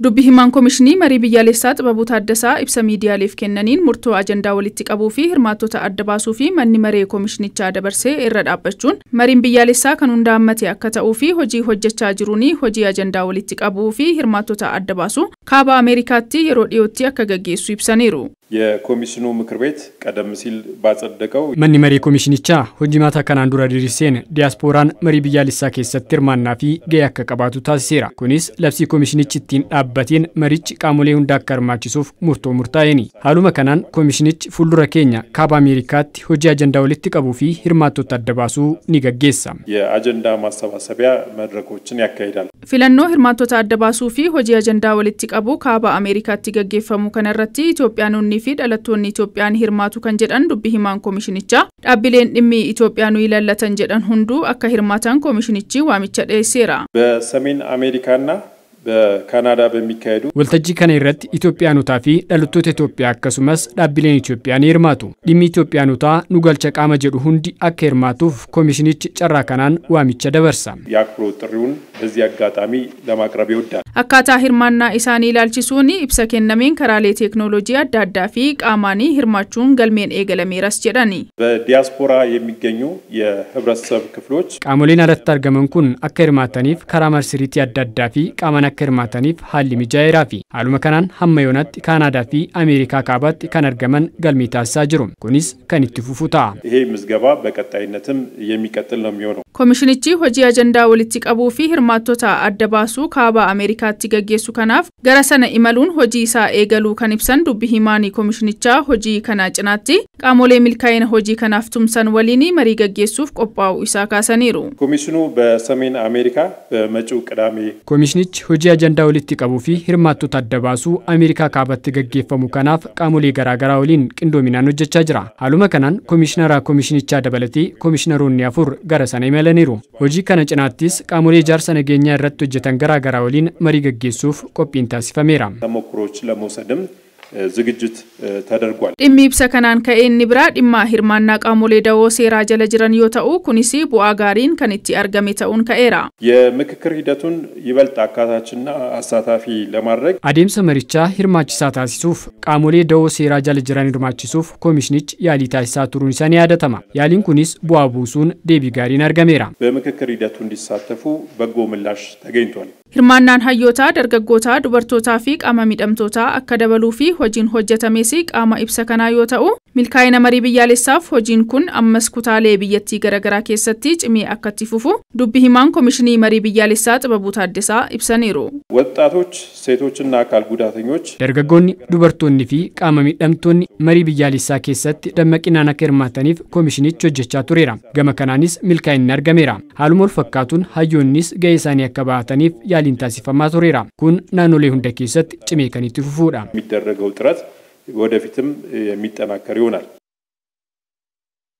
Dubbi himaan Komishinii Marii Biyyaalessaa Xibabuu Taaddasaa ibsa miidiyaaleef kennaniin, murtoo ajandaa walitti qabuu fi hirmaattota adda baasuu fi manni maree komishinichaa dabarsee irra dhaabbachuun mariin biyyaalessaa kan hunda hammate akka ta'uu fi hojii hojjechaa jiruun hojii ajandaa walitti qabuu fi hirmaattota adda baasuu kaaba Ameerikaatti yeroo dhiyootti akka gaggeessu ibsaniiru. የኮሚሽኑ ምክር ቤት ቀደም ሲል ባጸደቀው Manni maree komishinichaa hojii mataa kanaan dura diriirseen diyaaspooraan marii biyyaalessaa keessatti hirmaannaa fi gahee akka qabaatu taasiseera. Kunis labsii komishinichi ittiin dhaabbateen marichi qaamolee hunda akka hirmaachisuuf murtoo murtaa'eeni. Haaluma kanaan komishinichi fuuldura keenya kaaba Ameerikaatti hojii ajandaa walitti qabuu fi hirmaattota adda baasuu ni gaggeessa. የአጀንዳ ማሰባሰቢያ መድረኮችን ያካሂዳል። Filannoo hirmaattota adda baasuu fi hojii ajandaa walitti qabu kaaba Ameerikaatti gaggeeffamu kanarratti Itoophiyaanonni fi dhalattoonni Itoophiyaa ni hirmaatu kan jedhan dubbi himaan komishinichaa, dhaabbileen dhimmi Itoophiyaa nu ilaallatan jedhan hunduu akka hirmaatan komishinichi waamicha dhiyeesseera. በሰሜን አሜሪካና በካናዳ በሚካሄዱ Waltajjii kana irratti Itoophiyaanotaa fi dhalattoota Itoophiyaa akkasumas dhaabbileen Itoophiyaa ni hirmaatu. Dhimmi Itoophiyaanotaa nu galcha qaama jedhu hundi akka hirmaatuuf komishinichi carraa kanaan waamicha dabarsa. የአክብሮት ጥሪውን በዚህ አጋጣሚ ለማቅረብ ይወዳል። Akkaataa hirmaannaa isaanii ilaalchisuun ibsa kennameen, karaalee teeknooloojii adda addaa fi qaamaanii hirmaachuun galmeen eegalameeras jedhani. በዲያስፖራ የሚገኙ የህብረተሰብ ክፍሎች Qaamoleen alatti argaman kun akka hirmaataniif karaa marsariitii adda addaa fi qaamaan akka hirmaataniif haalli mijaa'eeraa fi haaluma kanaan hamma yoonaatti Kaanaadaa fi Ameerikaa kaabaatti kan argaman galmee taasisaa jiru. Kunis kan itti fufu ta'a. ይሄ ምዝገባ በቀጣይነትም የሚቀጥል ነው የሚሆነው። Komishinichi hojii ajandaa walitti qabuu fi hirmaattota adda baasuu kaaba Ameerikaatti gaggeessu kanaaf gara sana imaluun hojii isaa eegaluu kan ibsan dubbi himaanii komishinichaa, hojii kana cinaatti qaamolee milkaa'ina hojii kanaaf tumsan waliin marii gaggeessuuf qophaa'uu isaa kaasaniiru. ኮሚሽኑ በሰሜን አሜሪካ በመጪው ቅዳሜ Komishinichi hojii ajandaa walitti qabuu fi hirmaattota adda baasuu Ameerikaa kaabatti gaggeeffamu kanaaf qaamolee garaagaraa waliin qindoominaan hojjechaa jira. Haaluma kanaan komishinara komishinichaa dabalatee komishinaroonni afur gara sana imalaniiru. Hojii kana cinaattis qaamolee ijaarsa nageenyaa irratti hojjetan garaagaraa waliin marii gaggeessuuf qophiin taasifameera. ተሞክሮችን ለመውሰድም ዝግጅት ተደርጓል። Dhimmi ibsa kanaan ka'e inni biraa dhimma hirmaannaa qaamolee dawoo seeraa jala jiran yoo ta'u, kunis bu'aa gaariin kan itti argame ta'uun ka'eera. የምክክር ሂደቱን ይበልጥ አካታችና አሳታፊ ለማድረግ Adeemsa marichaa hirmaachisaa taasisuuf qaamolee dawoo seeraa jala jiran hirmaachisuuf komishinichi yaalii taasisaa turuun isaa ni yaadatama. Yaaliin kunis bu'aa buusuun deebii gaariin argameera. በምክክር ሂደቱ እንዲሳተፉ በጎ ምላሽ ተገኝቷል። Hirmaannaan hayyootaa, dargaggootaa, dubartootaa fi qaama miidhamtootaa akka dabaluu fi hojiin hojjetames qaama ibsa kanaa yoo ta'u, milkaa'ina marii biyyaalessaaf hojiin kun ammas kutaalee biyyattii garaagaraa keessatti cimee akka itti fufu dubbi himaan Komishinii Marii Biyyaalessaa Xibabuu Taaddasaa ibsaniiru. ወጣቶች፣ ሴቶችና አካል ጉዳተኞች Dargaggoonni, dubartoonni fi qaama miidhamtoonni marii biyyaalessaa keessatti dammaqinaan akka hirmaataniif komishinichi hojjechaa tureera. Gama kanaanis milkaa'inni argameera. Haaluma wal fakkaatuun hayyoonnis gahee isaanii akka bahataniif yaaliin taasifamaa tureera. Kun naannolee hunda keessatti cimee kan itti fufuudha. የሚደረገው ጥረት ወደፊትም የሚጠናከር ይሆናል።